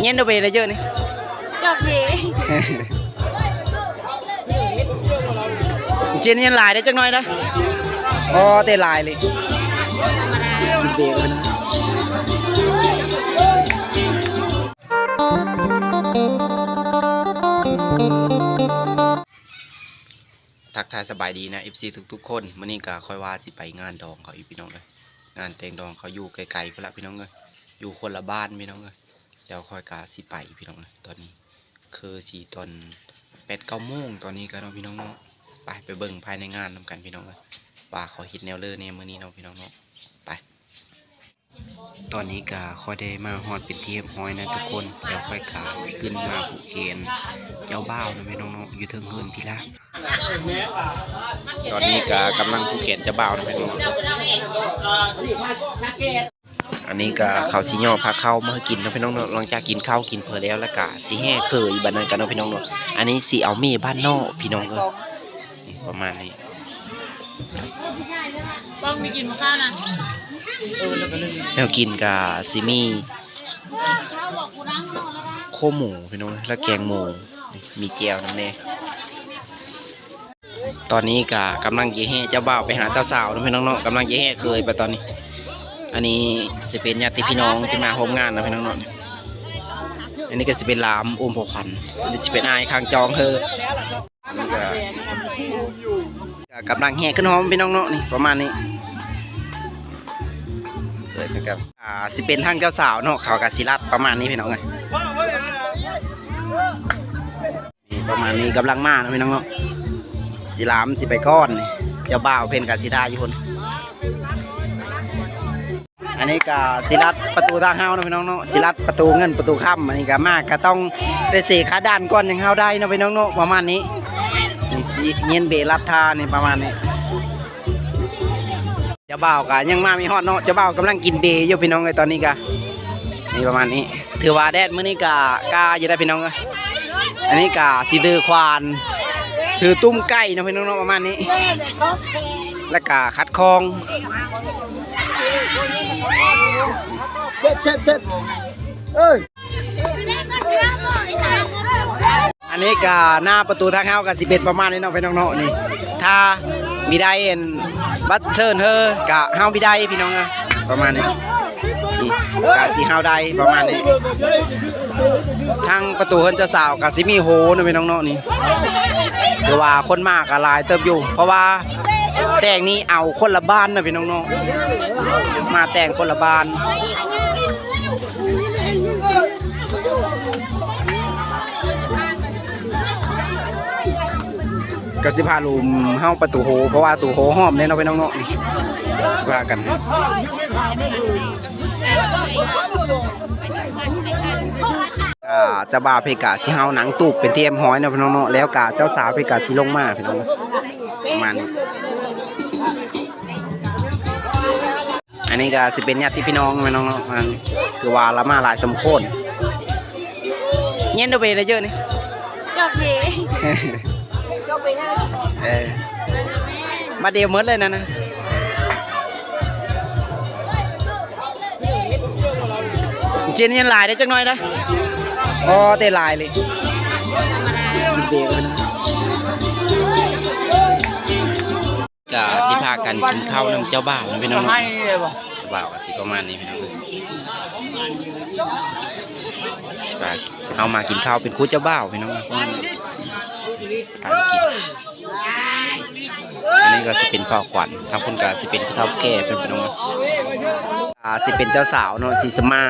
ເຢັນເດີເບເດີເຈີນີ້ ຈອກເບ ເຈນຍັງຫຼາຍໄດ້ຈັກໜ້ອຍນະ. ອໍ ແຕ່ຫຼາຍເລີຍ ເບເລີຍນະ. ທັກທາຍສະບາຍດີນະ ເອັຟຊີ ທຸກໆຄົນ. ມື້ນີ້ກະຂ້ອຍວ່າຊິໄປງານດອງເຂົາອີກ ພີ່ນ້ອງເອີຍ. ງານແຕ່ງດອງເຂົາຢູ່ໄກໆພຸ້ນລະ ພີ່ນ້ອງເອີຍ, ຢູ່ຄົນລະບ້ານ ພີ່ນ້ອງເອີຍ. ແລ້ວຂ້ອຍກະຊິໄປ ພີ່ນ້ອງເອີຍ. ຕອນນີ້ຄືຊິຕອນແປດເກົ້າໂມງຕອນນີ້ກະເນາະ ພີ່ນ້ອງເນາະ. ໄປ ໄປເບິ່ງພາຍໃນງານນຳກັນ ພີ່ນ້ອງເອີຍ ວ່າເຂົາເຮັດແນວເລີແດ່ມື້ນີ້ເນາະ ພີ່ນ້ອງເນາະ. ໄປ. ຕອນນີ້ກະຂ້ອຍໄດ້ມາຮອດເປັນທີ່ຮຽບຮ້ອຍນະທຸກຄົນ. ແລ້ວຂ້ອຍກະຊິຂຶ້ນມາຜູກແຂນເຈົ້າບ່າວນະ ພີ່ນ້ອງເນາະ ຢູ່ເທິງເຮືອນພີ້ລະ. ຕອນນີ້ກະກຳລັງຜູກແຂນເຈົ້າບ່າວນະ ພີ່ນ້ອງເນາະ. ອັນນີ້ກະເຂົາຊິຍໍພາເຂົ້າມາໃຫ້ກິນເນາະ ພີ່ນ້ອງເນາະ. ຫຼັງຈາກກິນເຂົ້າກິນເຝີແລ້ວ ແລ້ວກະຊິແຫ່ເຂີຍບາດນັ້ນກະເນາະ ພີ່ນ້ອງເນາະ. ອັນນີ້ຊິເອົາເໝີບ້ານນອກ ພີ່ນ້ອງເອີຍ. ນີ້ປະມານນີ້ ບ້ອງມີກິນບໍ່ຂ້າວນະ. ແນວກິນກະຊິມີໂຄໝູ ພີ່ນ້ອງ ແລະ ແກງໝູ ມີແຈ່ວນຳແດ່. ຕອນນີ້ກະກຳລັງຈະແຫ່ເຈົ້າບ່າວໄປຫາເຈົ້າສາວເນາະ ພີ່ນ້ອງເນາະ. ກຳລັງຈະແຫ່ເຂີຍໄປຕອນນີ້. ອັນນີ້ຊິເປັນຍາດຕິພີ່ນ້ອງທີ່ມາຮ່ວມງານເນາະ ພີ່ນ້ອງເນາະ. ອັນນີ້ກະຊິເປັນຫຼານອຸ້ມຂອງຂວັນ, ອັນນີ້ຊິເປັນອ້າຍຂ້າງຈອງເຮີ. ກະກຳລັງແຫ່ຂຶ້ນຫໍ່ ພີ່ນ້ອງເນາະ. ນີ້ປະມານນີ້ ເປີດໃຫ້ກັບ ອ່າ ຊິເປັນທາງເຈົ້າສາວເນາະ ເຂົາກະຊິລັດປະມານນີ້ ພີ່ນ້ອງເອີຍ. ນີ້ປະມານນີ້ ກຳລັງມາເນາະ ພີ່ນ້ອງເນາະ. ຊິລາມຊິໄປກ່ອນ ເຈົ້າບ່າວເພິ່ນກະຊິຖ້າຢູ່ພຸ້ນ. ອັນນີ້ກະຊິລັດປະຕູທາງເຮົາເນາະ ພີ່ນ້ອງເນາະ, ຊິລັດປະຕູເງິນປະຕູຄຳ. ອັນນີ້ກະມາກະຕ້ອງໄດ້ເສຍຄ່າດ່ານກ່ອນ ຈັ່ງເຮົາໄດ້ເນາະ ພີ່ນ້ອງເນາະ ປະມານນີ້. ນີ້ຊິເຢັນເບລັດທ່ານີ້ປະມານນີ້. ເຈົ້າບ່າວກະຍັງມາບໍ່ຮອດເນາະ, ເຈົ້າບ່າວກຳລັງກິນເບຢູ່ ພີ່ນ້ອງເອີຍ. ຕອນນີ້ກະນີ້ປະມານນີ້ ຖືວ່າແດດມື້ນີ້ກະກ້າຢູ່ໄດ໋ ພີ່ນ້ອງເອີຍ. ອັນນີ້ກະຊິຖືຂວານ ຖືຕຸ້ມໄກ່ເນາະ ພີ່ນ້ອງເນາະ ປະມານນີ້ ແລ້ວກະຂັດຂອງ. ເຈັດ ເຈັດ ເຈັດ ເອີຍ. ອັນນີ້ກະໜ້າປະຕູທາງເຮົາກະຊິເປັນປະມານນີ້ເນາະ ພີ່ນ້ອງເນາະ. ນີ້ ຖ້າມີໄດ້ອັນບັດເຊີນເຮີກະເຮົາມີໄດ້ ພີ່ນ້ອງເອີຍ ປະມານນີ້. ນີ້ກະຊິເຮົາໄດ້ປະມານນີ້. ທາງປະຕູເຮືອນເຈົ້າສາວກະຊິມີໂຮເນາະ ພີ່ນ້ອງເນາະ. ນີ້ຖືວ່າຄົນມາກະຫຼາຍເຕີບຢູ່ ເພາະວ່າແຕ່ງນີ້ເອົາຄົນລະບ້ານນະ ພີ່ນ້ອງເນາະ, ມາແຕ່ງຄົນລະບ້ານ. ກະຊິພາລຸມເຮົາປະຕູໂຮ ເພາະວ່າປະຕູໂຮຫ້ອມແນ່ເນາະ ພີ່ນ້ອງເນາະ. ຊິພາກັນ ອ່າ ເຈົ້າບ່າວເພິ່ນກະຊິເຮົາໜັງຕູບເປັນທີ່ຮຽບຮ້ອຍເນາະ ພີ່ນ້ອງເນາະ, ແລ້ວກະເຈົ້າສາວເພິ່ນກະຊິລົງມາ ພີ່ນ້ອງເນາະ ປະມານນີ້. ອັນນີ້ກະຊິເປັນຍາດຕິພີ່ນ້ອງແມ່ນເນາະ, ອັນ ຄືວ່າລະມາຫຼາຍສົມຄວນ. ເຢັນເດີເບເດີເຈີນີ້ ຈອກເບ ເອີ ມາດຽວໝົດເລີຍນັ້ນນະ. ເຈນຍັງຫຼາຍໄດ້ຈັກໜ້ອຍນະ. ອໍ ແຕ່ຫຼາຍເລີຍ ເບເລີຍນະ. ກະຊິພາກັນກິນເຂົ້ານຳເຈົ້າບ່າວນະ ພີ່ນ້ອງເນາະ. ເຈົ້າບ່າວກະຊິປະມານນີ້ ພີ່ນ້ອງເອີຍ. ຊິພາເຮົາມາກິນເຂົ້າເປັນຄູ່ເຈົ້າບ່າວ ພີ່ນ້ອງເອີຍ. ພາກັນກິນ. ອັນນີ້ກະຊິເປັນພໍ່ຂວັນ, ທາງພຸ້ນກະຊິເປັນຜູ້ເຖົ້າຜູ້ແກ່ເພິ່ນ ພີ່ນ້ອງເອີຍ. ອ່າ ຊິເປັນເຈົ້າສາວເນາະ ສີສຸມາ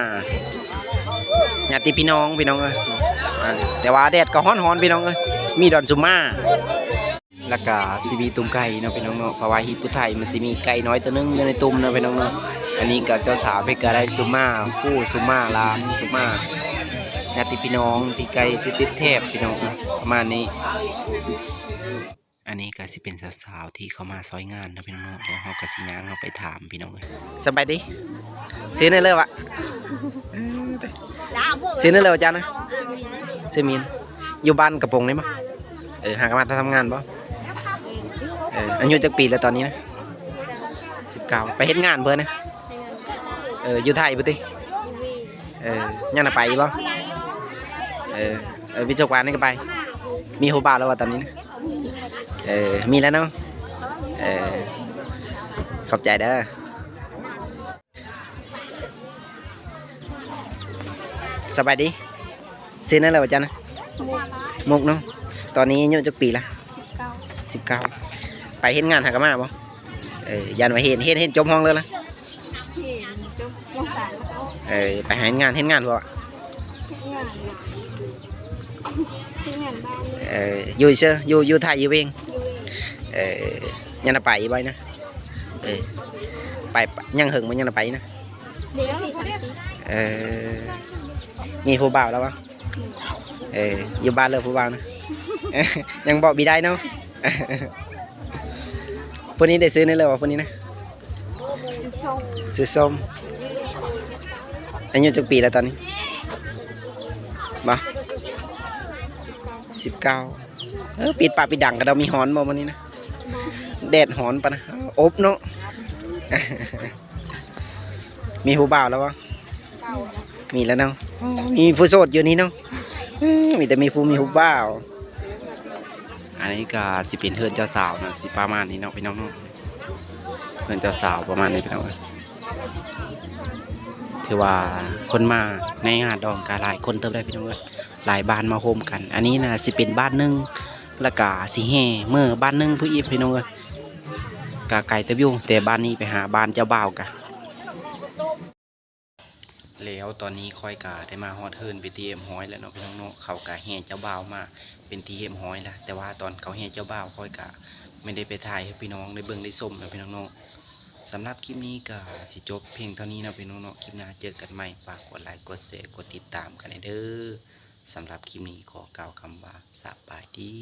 ຍາດຕິພີ່ນ້ອງ ພີ່ນ້ອງເອີຍ. ອ່າ ແຕ່ວ່າແດດກະຮ້ອນໆ ພີ່ນ້ອງເອີຍ, ມີດອນສຸມາ. ແລ້ວກະຊິມີຕຸ້ມໄກ່ເນາະ ພີ່ນ້ອງເນາະ, ເພາະວ່າຮີດຜູ້ໄທມັນຊິມີໄກ່ນ້ອຍໂຕໜຶ່ງຢູ່ໃນຕຸ້ມເນາະ ພີ່ນ້ອງເນາະ. ອັນນີ້ກະເຈົ້າສາວເພິ່ນກະໄດ້ສຸມາຄູ່ ສຸມາຫຼານ ສຸມາຍາດຕິພີ່ນ້ອງທີ່ໃກ້ຊິຕິດແຖບ ພີ່ນ້ອງເອີຍ ປະມານນີ້. ອັນນີ້ກະຊິເປັນສາວໆທີ່ເຂົ້າມາຊ່ອຍງານເນາະ ພີ່ນ້ອງເນາະ, ແລ້ວເຮົາກະຊິຍ່າງເຂົ້າໄປຖາມ ພີ່ນ້ອງເອີຍ. ສະບາຍດີ ຊື່ແນວເລີວະ? ຊື່ແນວເລີວະ ຈານນະ? ຊື່ມີນ. ຢູ່ບ້ານກະໂປງນີ້ບໍ? ເອີ ຫາກະມາແຕ່ທຳງານບໍ? ເອີ ອາຍຸຈັກປີແລ້ວຕອນນີ້ນະ? ສິບເກົ້າ. ໄປເຮັດງານເພິ່ນນະ? ເອີ ຢູ່ໄທພຸ້ນຕິ? ເອີ ຍັງໄດ້ໄປຢູ່ບໍ? ເອີ ເອີ ວິດສະກວານີ້ກໍໄປ. ມີຜູ້ບ່າວແລ້ວວ່າຕອນນີ້ນະ? ເອີ ມີແລ້ວເນາະ. ເອີ ຂອບໃຈເດີ. ສະບາຍດີ. ຊື່ແນວໃດວ່າເຈົ້ານະ? ມຸກ. ມຸກເນາະ. ຕອນນີ້ອາຍຸຈັກປີລະ? ສິບເກົ້າ. ໄປເຮັດງານຫາກະມາບໍ່? ເອີ ຢ້ານວ່າເຮັດ ເຮັດ ເຮັດຈົບຫ້ອງເລີຍລະ? ເຮັດຈົບ ມ.ສາມ ແລ້ວ. ເອີ ໄປຫາເຮັດງານ ເຮັດງານບໍ່? ເຮັດງານ ເຮັດງານບ້ານ. ເອີ ຢູ່ເຊີ ຢູ່ ຢູ່ໄທ ຢູ່ເວງ. ຢູ່ເວງ. ເອີ ຍັງໄດ້ໄປອີກບໍ່ນະ? ເອີ ໄປ ຍັງເຫິງບໍ່ ຍັງໄດ້ໄປນະ? ດຽວ ເອີ ມີຜູ້ບ່າວແລ້ວບໍ່? ເອີ ຢູ່ບ້ານເລີຍຜູ້ບ່າວນະ? ຍັງບອກບໍ່ໄດ້ເນາະ. ຜູ້ນີ້ໄດ້ຊື່ແນວໃດວ່າຜູ້ນີ້ນະ? ຊື່ສົມ. ອາຍຸຈັກປີແລ້ວຕອນນີ້? ບໍ່ ສິບເກົ້າ. ເອີ ປິດປາກປິດດັງກະດອກ. ມີຮ້ອນບໍ່ມື້ນີ້ນະ? ແດດຮ້ອນປານນະ ອົບເນາະ. ມີຜູ້ບ່າວແລ້ວບໍ່? ມີແລ້ວເນາະ. ມີຜູ້ໂສດຢູ່ນີ້ເນາະ. ເອີ ມີແຕ່ມີຜູ້ມີຜູ້ບ່າວ. ອັນນີ້ກະຊິເປັນເຮືອນເຈົ້າສາວນະ ຊິປະມານນີ້ເນາະພີ່ນ້ອງເນາະ. ເຮືອນເຈົ້າສາວປະມານນີ້ພີ່ນ້ອງເອີຍ. ຖືວ່າຄົນມາໃນງານດອງກະຫຼາຍຄົນເຕີບໄດ໋ພີ່ນ້ອງເອີຍ. ຫຼາຍບ້ານມາໂຮມກັນ. ອັນນີ້ນະຊິເປັນບ້ານໜຶ່ງ ລະກະຊິແຫ່ເມືອບ້ານໜຶ່ງພຸ້ນອີກພີ່ນ້ອງເອີຍ. ກະໄກເຕີບຢູ່ ແຕ່ບ້ານນີ້ໄປຫາບ້ານເຈົ້າບ່າວກະ ແລ້ວຕອນນີ້ຂ້ອຍກະໄດ້ມາຮອດເຮືອນເປັນທີ່ຮຽບຮ້ອຍແລ້ວເນາະພີ່ນ້ອງເນາະ. ເຂົາກະແຫ່ເຈົ້າບ່າວມາເປັນທີ່ຮຽບຮ້ອຍລະ ແຕ່ວ່າຕອນເຂົາແຫ່ເຈົ້າບ່າວຂ້ອຍກະແມ່ນໄດ້ໄປຖ່າຍໃຫ້ພີ່ນ້ອງໄດ້ເບິ່ງໄດ້ຊົມເນາະພີ່ນ້ອງເນາະ. ສຳລັບຄລິບນີ້ກະຊິຈົບພຽງເທົ່ານີ້ເນາະພີ່ນ້ອງເນາະ. ຄລິບໜ້າເຈີກັນໃໝ່ ຝາກກົດໄລ ກົດແຊ ກົດຕິດຕາມກັນແດ່ເດີ. ສຳລັບຄລິບນີ້ຂໍກ່າວຄຳວ່າ ສະບາຍດີ.